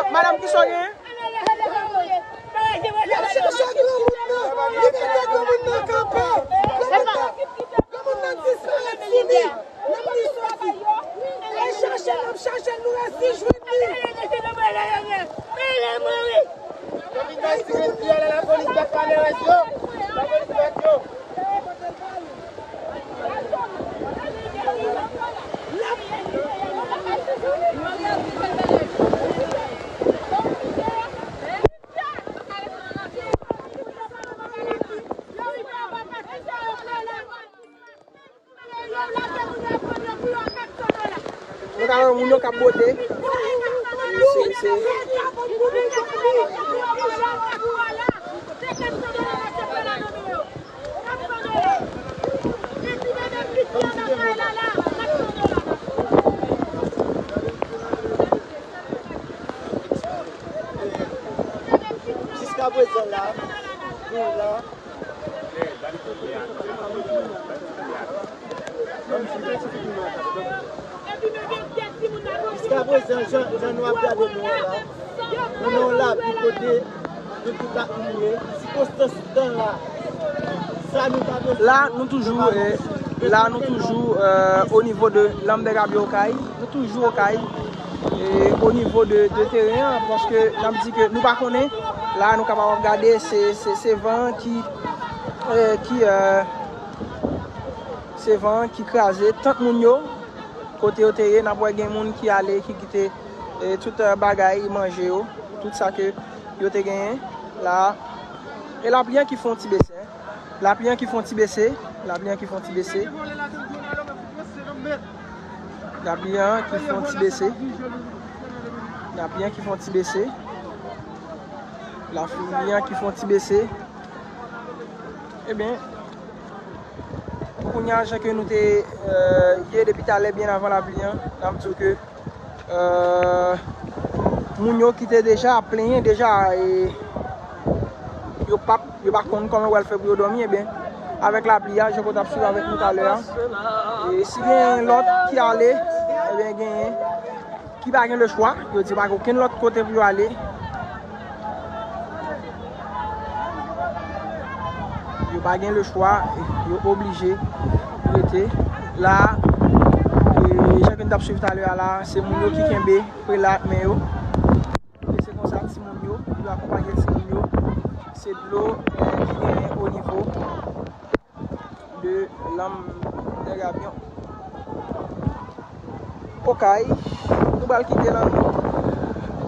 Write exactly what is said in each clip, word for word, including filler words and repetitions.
Madanm, kisa w gen? Y ap chache granmoun nan. Li mete granmoun nan kanpe. Granmoun nan, granmoun nan disparèt sou li. Lapolis soti. Al chache l, n ap chache l, nou resi jwenn li. Yo vin bay sirenn fiyèl a lapolis, bat pa lè rès yo. Lapolis bat yo. Nou ka wè moun yo k ap bwote. Se, se. Jiskaprezan la, nou la. Jiskaprezan, jan, jan nou ap gade nou an la, nou nan yon labi kote nou tout ap mouri. Sikonstans tan la, sa nou pa bezwen. La, nou toujou, eh, la, nou toujou, eh, o nivo de Lanm dè Gabyo Okay. Nou toujou Okay. E o nivo de, de teren an, paske n ap di ke nou pa konnen, la nou kapab ap gade, se, se, se van an ki, eh, ki, eh, se van an ki kraze tant moun yo, kote yo te ye, n ap wè gen moun ki ale, ki kite, eh, tout, eh, bagay, manje yo, tout sa ke yo te genyen la. E lapli an ki fè yon ti bese. Lapli an ki fè yon ti bese. Lapli an ki fè yon ti bese. Lapli an ki fè yon ti bese. Lapli an ki fè yon ti bese. Lapli an ki fè yon ti bese. Ebyen, kounye a, jan ke nou te, eh, ye depi talè, byen avan lapli an, n ap di w ke Eh, moun yo ki te deja ap plenyen deja, e, yo p ap, yo pa konn kòman yo pral fè pou yo dòmi, ebyen, avèk lapli a, jan w t ap swiv avèk nou talè a, e si gen lòt ki ale, ebyen, genyen ki pa gen lechwa, yo di pa gen okenn lòt kote pou yo ale. Yo pa gen lechwa, yo oblije rete la. E jan ke n t ap swiv talè a la, se moun yo ki kenbe prela ak men yo. E se konsa timoun yo, yo akonpanye timoun yo. Se dlo, eh, ki genyen o nivo de Lanm dè Gabyo Okay. Nou pral kite Lanm,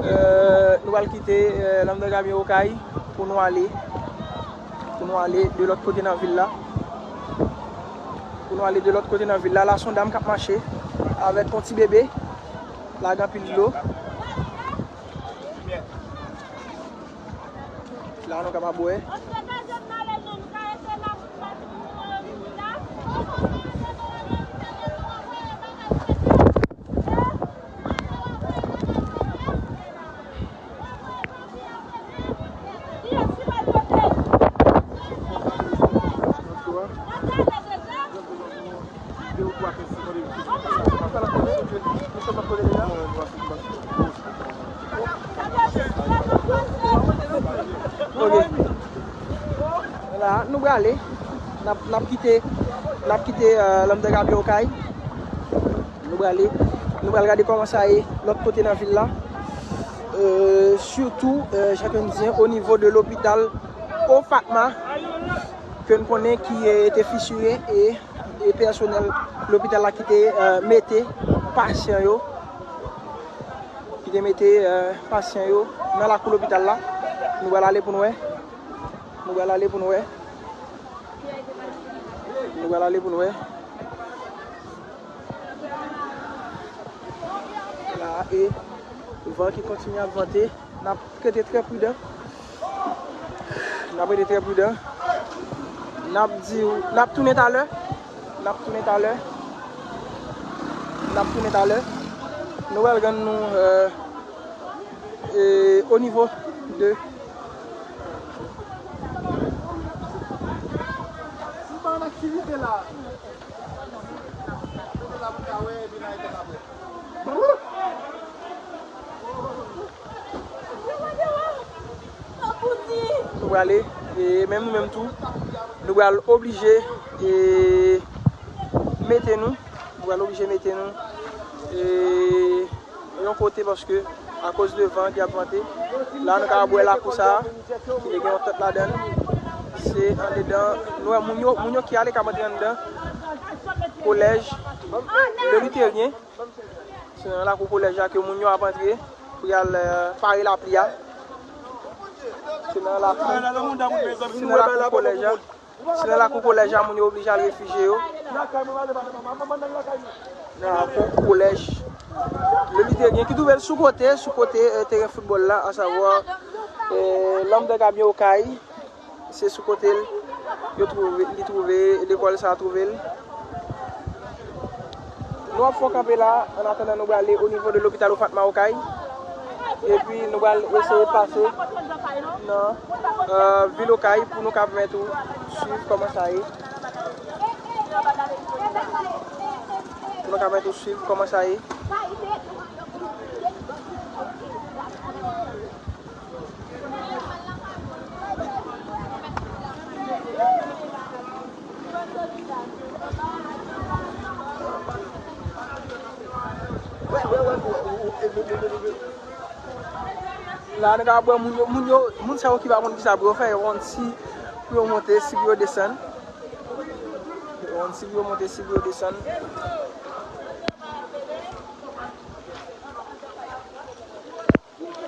eh, nou pral kite, eh, Lanm dè Gabyo Okay pou nou ale, pou nou ale de lòt kote nan vil la. Pou nou ale de lòt kote nan vil la. La, se yon dam k ap mache avèk yon ti bebe. La, gen anpil dlo. La, nou kapab wè. Ok. La, nou prale. N ap, n ap kite, n ap kite, eh, Lanm dè Gabyo Okay. Nou prale. Nou pral gade kòman sa ye lòt kote nan vil la. Eh, sitou, eh, jan ke n di, o nivo de lopital Ofatma, ke n konnen ki, eh, te fisire e e pèsonèl lopital la ki te, eh, mete pasyan yo, ki te mete, eh, pasyan yo nan lakou lopital la. Nou pral ale pou n wè. Nou pral ale pou n wè. Nou pral ale pou n wè. La, e van ki kontinye ap vante. N ap rete trè pridan. N ap rete trè pridan. N ap di w, n ap tounen talè. N ap tounen talè. N ap tounen talè. Nou pral rann nou, eh, eh, o nivo de Si pa an aktivite la. Mete la pou ka wè, epi n a rete la pou. Prale, e menm nou menm tou, nou pral oblije e mete nou, nou pral oblije mete nou e yon kote paske akoz de van ki ap vante, la nou ka wè lakou sa a, ki te gen yon tant ladan l. Se andedan, nou wè moun yo, moun yo ki ale k ap antre anndan kolèj Le Luthérien. Se nan lakou kolèj la ke moun yo ap antre pou y al, euh, pare lapli a. Se nan lakou, se nan lakou kolèj la. Se nan lakou kolèj la moun yo oblije al refijye yo. Nan lakou kolèj Le Luthérien ki twouve l sou kote, sou kote, euh, teren foutbòl la, asavwa, euh, L'Homme de Gabion Okay. Se sou kote l yo twouve, li twouve, lekòl sa a twouve l. Nou ap fè yon kanpe la, annatandan nou prale o nivo de lopital Fatma Okay. Epi nou pral eseye pase nan, euh, vil Okay pou nou ka pèmèt ou swiv kòman sa ye. Pou nou ka pèmèt ou swiv kòman sa ye. La, nou ka wè moun yo, moun yo, moun sa yo ki pa konn kisa pou yo fè, yo konn si pou yo monte, si pou yo desann. Yo konn si pou yo monte, si pou yo desann.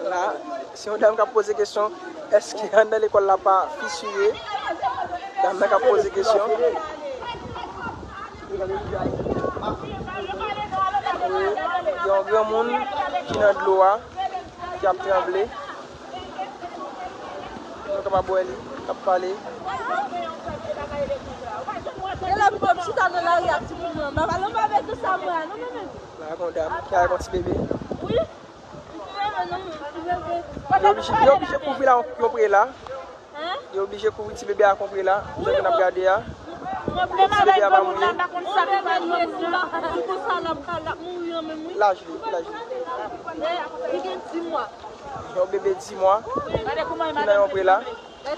La, se yon dam k ap poze kesyon, èske anndan lekòl la pa fisire? Dam nan k ap poze kesyon. Gen yon granmoun ki nan dlo a, ki ap tranble. Nou kapab wè li, k ap pale. E lè m pran chita nan lari ak timoun nan, m pa pale, m pa mete sa mwen a, non, men, men. La, gen yon dam ki avèk yon ti bebe. Wi. Yo oblije, yo oblije kouvri l ak yon prela. Yo oblije kouvri ti bebe ak yon prela. Jan ke n ap gade a. Ti bebe a pa mouye. Laj li, ki laj li? Li gen dis mwa. Yon bebe dis mwa ki nan yon prela. Sa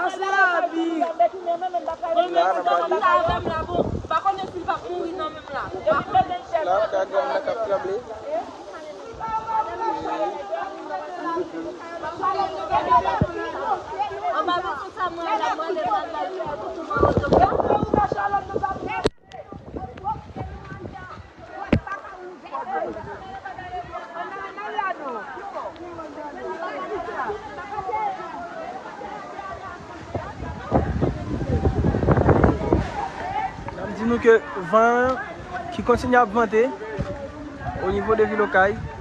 se lavi. La, n ap gade. La, ka granmoun nan k ap tranble. N ap di nou ke van an ki kontinye ap vante o nivo de vil Okay.